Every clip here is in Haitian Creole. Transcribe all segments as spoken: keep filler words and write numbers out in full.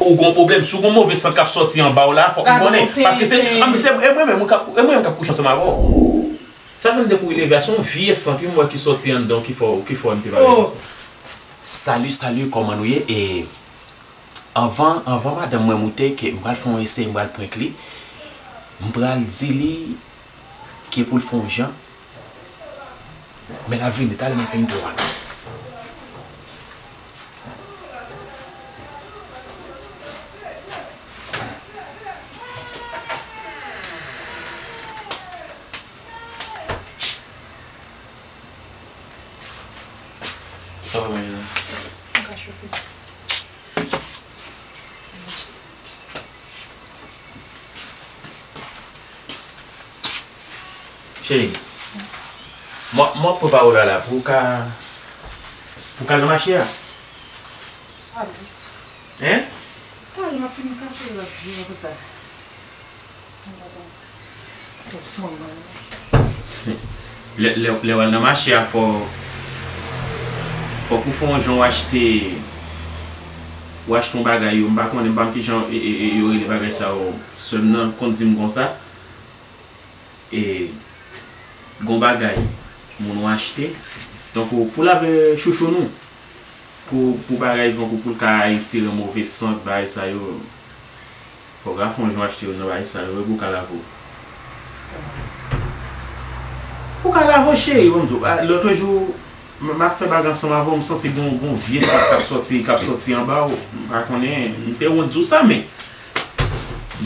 Ou gon pwoblèm, si w gon move sant k ap sòti anba w la, fòk m konnen. Paske se, se, e mwen menm k ap, e mwen menm k ap kouche ansanm avè w. Sa fè m te kouri leve a, se yon vye sant wi m wè ki sòti anndan w ki fè, ki fè m te pale konsa. Salut, salut, kòman nou ye? E anvan, anvan madanm mwen moute, ke m pral fè yon esèy, m pral prank li. M pral di li ke pou l fè yon jan. Men l ap vini, talè m ap fè intro a. Sa va, Marina? Mwen ka chofe. Cheri, m ap, m ap prepare w la, la, pou w ka, pou w ka al nan mache a. Hein? Talè m ap fin kase lòt jou konsa. Lè, lè, lè w al nan mache a, fò, fòk ou fè yon jan w achte, w achte yon bagay yo, m pa konnen, m pa konn kijan e, e, e, yo rele bagay sa yo, sè m nan konn di m konsa. E, gon bagay, moun ou achte. Donk, ou, pou lave chouchou nou, pou, pou bagay, donk, ou pou l ka retire move sant, bagay sa yo. Fò w ka fè yon jan achte youn nan bagay sa yo wi pou w ka lave w. Pou w ka lave w, cheri, ban m di w, a, lòt jou, m, m ap fè bagay ansanm avè w, m santi gon, gon vye sant k ap sòti, k ap sòti anba w. M pa konnen, m te wont di w sa, men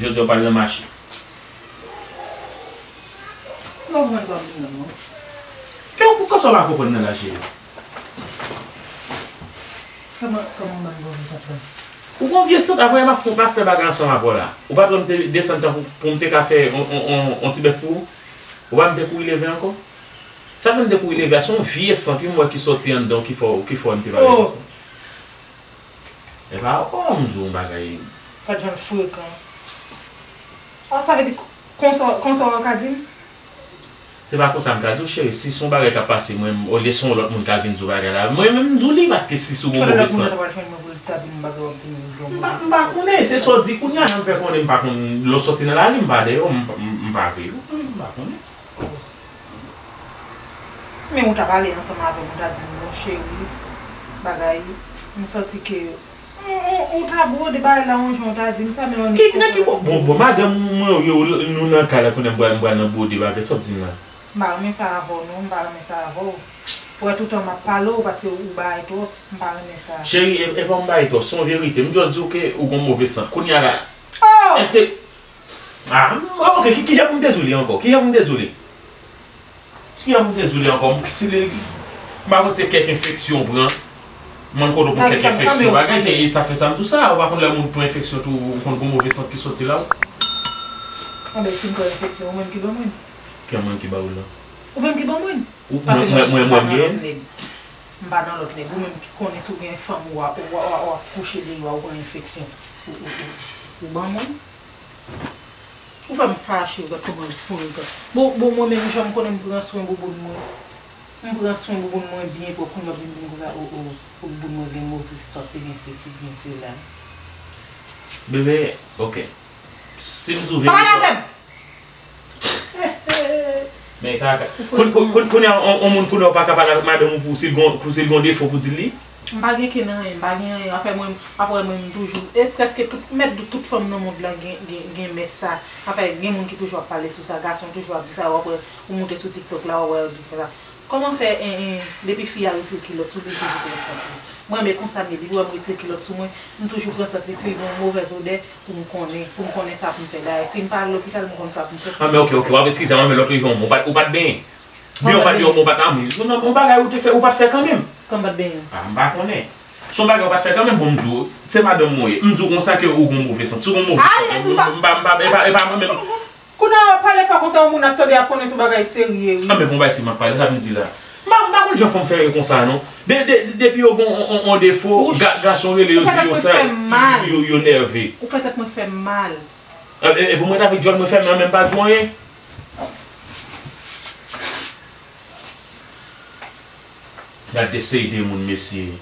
jodi a w pral nan mache. M pa konprann sa w ap di m nan, non. Ke w, kòman w pa konprann nan la, cheri? Kòman, kòman w ban m move sant lan? Ou gon vye sant, apre m ap fè, m ap fè bagay ansanm avè w la. Ou pa t wè m te desann tan pou, pou m te ka fè on, on, on, on ti bèf pou ou? Ou pa m te kouri leve ankò? Sa fè m te kouri leve a, se yon vye sant wi m wè ki sòti anndan w ki fè, ki fè m te pale konsa. Epa, oh, m di w yon bagay. Gad jan l frekan. Oh, sa vle di konsa, konsa w ka di m? Se pa konsa m ka di w, cheri, si se yon bagay k ap pase, mwen, olye se yon lòt moun k al vin di w bagay la, mwen menm m di w li, paske si se yon move sant. Lòt moun nan ta pral jwenn mwen pou l ta di m bagay w ap di m yo. M pa, m pa konnen, se sa w di kounye a, jan m fè konnen, m pa konn, lè w sòti nan lari, m pa dèyè w, m, m, m pa veye w, m pa konnen. Men ou t ap ale ansanm avè m, ou ta di m, "Bon, cheri, bagay, m santi ke ou, ou, ou ta bwode bagay la yon jan, ou ta di m sa, men annik konsa." Ki, nan ki bò, bon, bon, madanm mwen, yo, nou nan kay la, kounye a m pral, m pral nan bwode bagay, sa w di m la? M pa renmen sa avè w, non, m pa renmen sa avè w. Ou wè, toutan m ap pale w, paske ou bay twòp, m pa renmen sa. Cheri, e, e pa m bay twòp, se yon verite. M just di w ke ou gon move sant. Kounye a la, èske Ah, m, ok, ki, kijan pou m te di w li ankò? Kijan pou m te di w li? Kijan pou m te di w li ankò? Si li, m pa konn se kèk enfeksyon w pran. Mwen konnen w pran kèk enfeksyon, bagay, e sa fè sa m di w sa. Ou pa konn lè moun pran enfeksyon tou, ou konn gon move sant ki sòti la. Anben, si m pran enfeksyon, ou menm ki ban mwen. Ki mwen ki ba w la? Ou menm ki ban mwen. Ou, mwen, mwen, mwen, mwen gen. M pa nan lòt nèg. Ou menm ki konnen si w gen fanm ou a, ou a, ou a, ou ap kouche deyò a, ou pran enfeksyon. Ou, ou, ou, ou ban mwen. Ou fè m fache, ou gad kòman l fou, l gad. Bon, bon, mwen menm, jan m konnen m pran swen bouboun mwen. M pran swen bouboun mwen byen pwòp, kounye a w ap vin di m konsa, o, o, o, bouboun mwen gen move sant, li gen sesi, li gen sela. Bebe, ok. Si m di w verite. Pa pale avè m! Men kaka. Koun-, koun-, koun-, kounye a, on, on moun kounye a ou pa ka pale avèk madanm ou pou si l gon, pou si l gon defo pou di l li? M pa gen ken anyen, m pa gen anyen. Afè mwen, afè mwen, m toujou, e prèske tout, m mèt di w tout fanm nan mond lan gen, gen, gen mès sa. Afè, gen moun ki toujou ap pale sou sa, gason toujou ap di sa, w ap wè, ou moute sou TikTok la, w ap wè yo di sa. Kòman fè, en, en, depi fi a retire kilòt sou li, li toujou pran sant li? Mwen, men konsa m ye, depi w wè m retire kilòt sou mwen, m toujou pran sant li, si l gen yon movèz odè, pou m konnen, pou m konnen sa pou m fè. Dayè, si m pa al lopital, m konn sa pou m fè. Ah, men ok, ok, w ap eskize mwen, men lòt jou, ou pa t, ou pa t benyen. Byen, ou pa t, ou pa t, ah, men, se yon, yon bagay ou te fè, ou pa t fè kanmenm. Kòman m pa t benyen? Ah, m pa konnen. Se yon bagay ou pa t fè kanmenm, bon, m di w, se madanm mwen ye. M di w konsa ke ou gon move sant. Si w gon move sant, m pa, m pa, e pa, e pa mwen menm. Kounye a, w ap pale fò konsa, yon moun ap tande, ap konnen se yon bagay serye, wi. Ah, men bon, bagay si m ap pale, sa vin di la. M pa, m pa konn jan fanm fè yo konsa, non. De, de, depi yo gon on, on, on defo, ga-, gason rele yo, di yo sa, yo, yo nève. Ou fè tèt mwen fè m mal. E, e, e pou mwen t avèk djòl mwen fèmen an, men m pa di w anyen. Gad de seri de moun, mesye.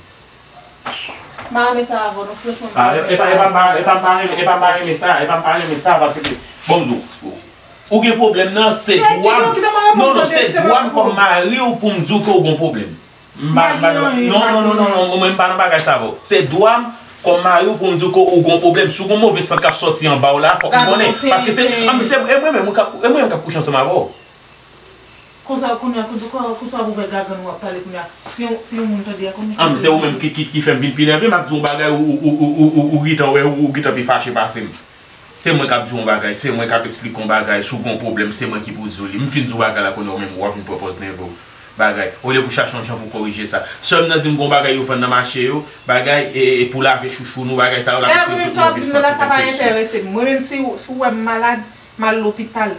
M pa renmen sa avè w non, franchman, m pa renmen sa avè w. E pa, e pa m pa renmen, e pa m pa renmen, e pa m pa renmen sa, e pa m pa renmen sa, paske, bon, m di w, ou gen pwoblèm nan, se dwa m. Non, non, se dwa m kòm mari w pou m di w ke w gen pwoblèm. M pa, m pa, non, non, non, non, non, mwen m pa nan bagay sa avè w. Se dwa m kòm mari w pou m di w ke w gen pwoblèm. Si w gen move sant k ap sòti anba w la, fòk m konnen. Paske se, a, men se, e mwen menm, mwen k ap, e mwen menm k ap kouche ansanm avè w. Konsa, kounye a, konsa, konsa w ap ouvè gagann ou ap pale kounye a. Si yon, si yon moun tande a, konnen se ou menm ki, ki, ki fè m vin pi nève, m ap di w yon bagay, ou, ou, ou gentan wè, ou, ou gentan pi fache pase m. Se mwen k ap di w yon bagay, se mwen k ap esplike w yon bagay, si w gen yon pwoblèm, se mwen ki pou di w li. M fin di w bagay la kounye a, ou menm, w ap vin pran pòz nève w. Bagay. Olye pou chache yon jan pou korije sa. Sè m nan di m gen yon bagay yo vann nan mache yo, bagay, e, e pou lave chouchou nou, bagay sa yo, l ap retire tout move sant, tout enfeksyon. Mwen menm, si w, si w wè m malad, m al lopital.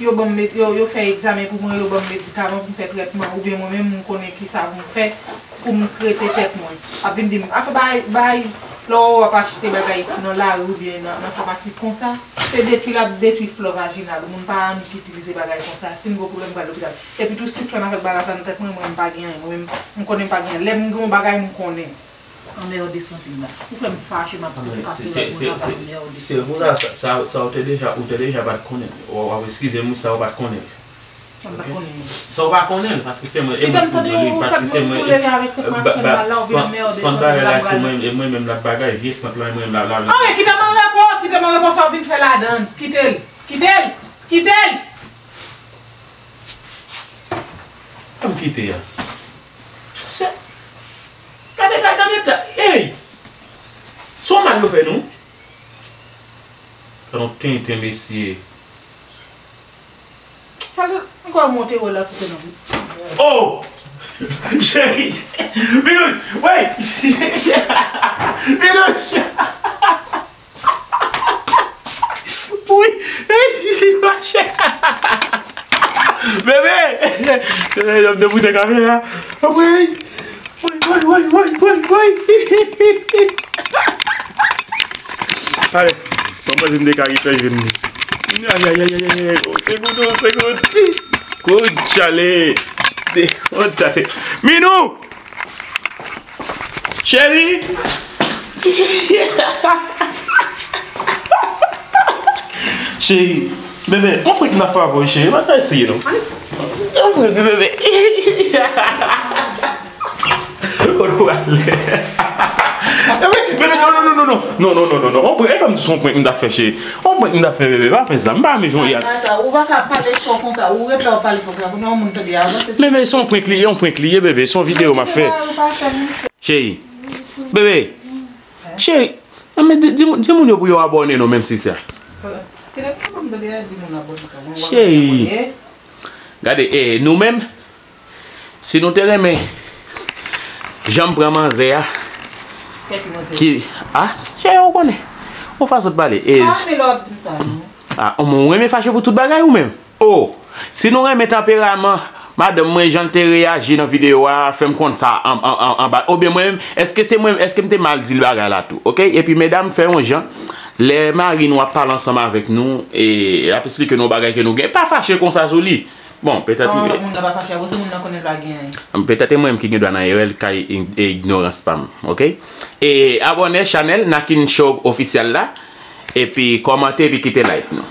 Yo ban m med-, yo, yo fè egzamen pou mwen, yo ban m medikaman pou m fè trètman, oubyen mwen menm, m konnen kisa pou m fè pou m trete tèt mwen. Ap vin di m, afè bay, bay, lè w ap achte bagay nan lari oubyen nan, nan famasi konsa, se detwi l ap detwi flò vajinal ou. Moun pa annik itilize bagay konsa. Si m gen pwoblèm, m pral lopital. Epi tou, sispann avèk bagay sa nan tèt mwen, mwen, m pa gen anyen. Mwen menm, m konnen m pa gen anyen. Lè m gen yon bagay, m konnen. Anmède sante m la. Ou fè m fache, m ap pase lòt moun, m ap anmède sante m. Se pou sa, sa, sa, sa ou te deja, ou te deja pa t konnen. W, w, eskize m, wi, sa ou pa t konnen. Mwen pa t konnen. Sa ou pa konnen, paske se mwen, e mwen ki pou di w li, paske se mwen, e, ba, ba, san, san bagay la, se mwen, e mwen menm l ap bagay, vye sant lan, e mwen menm l ap, l ap, l ap. Anyen, kite m an repo, kite m an repo, sa w vin fè ladan l. Kite l, kite l, kite l! Sa m kite a? Se, gade, gade, gade ta, ey! Se yon mal yo fè nou? Fè nou tenten, mesye. Sa l, m kwè w monte wè la foute nan. Oh! Cheri! Minouch! Wey! Minouch! Wi! Ey, mache! Bebe! Tande, m te moute kamera. Anmwey! Woy, woy, woy, woy, woy, woy. Ale, mwen panse m te ka gentan jwenn li. Ayayayayay, on segonn, on segonn. Kout chale. De, on tate. Minou! Cheri! Cheri, bebe, yon prank m ta fè avè w, cheri. Pa, pa eseye, non. Yon prank, bebe. Kote w ale? Bebe, non, non, non, non, non. Non, non, non, non, non. Yon prank, e kòm si se yon prank m ta fè, cheri. Yon prank m ta fè, bebe. Pa fè sa. M pa renmen jan w ye a. Ou pa ka pale fò konsa. Ou ret la, w ap pale fò konsa. Pou yon moun tande a, avanse. Bebe, se yon prank li ye, yon prank li ye, bebe. Se yon videyo m ap fè. Cheri. Bebe. Cheri. Nan, men di, di, di moun yo pou yo abòne non, menm si sa. Cheri. Gade, e, nou menm, si nou te renmen jan m pran manzè a, ki, a, cheri, ou konnen. Yon fason de pale. E, a, ou renmen fache pou tout bagay ou menm? Oh, si nou renmen tanperaman madanm mwen, jan l te reyaji nan videyo a, fè m konn sa an, an, an, anba. Oubyen mwen menm, èske se mwen, èske m te mal di l bagay la tou, oke? Epi medam, fè yon jan, lè mari nou ap pale ansanm avèk nou, e l ap esplike nou yon bagay ke nou gen, pa fache konsa sou li. Bon, petèt. Oh, moun nan pa fache avè w, se moun nan konnen l pa gen anyen. Petèt e mwen menm ki gen dwa nan erè, l kay ig-, e ignorans pa m, oke? E abòne chanèl Nakin Show Official la, epi kòmante, epi kite like nou.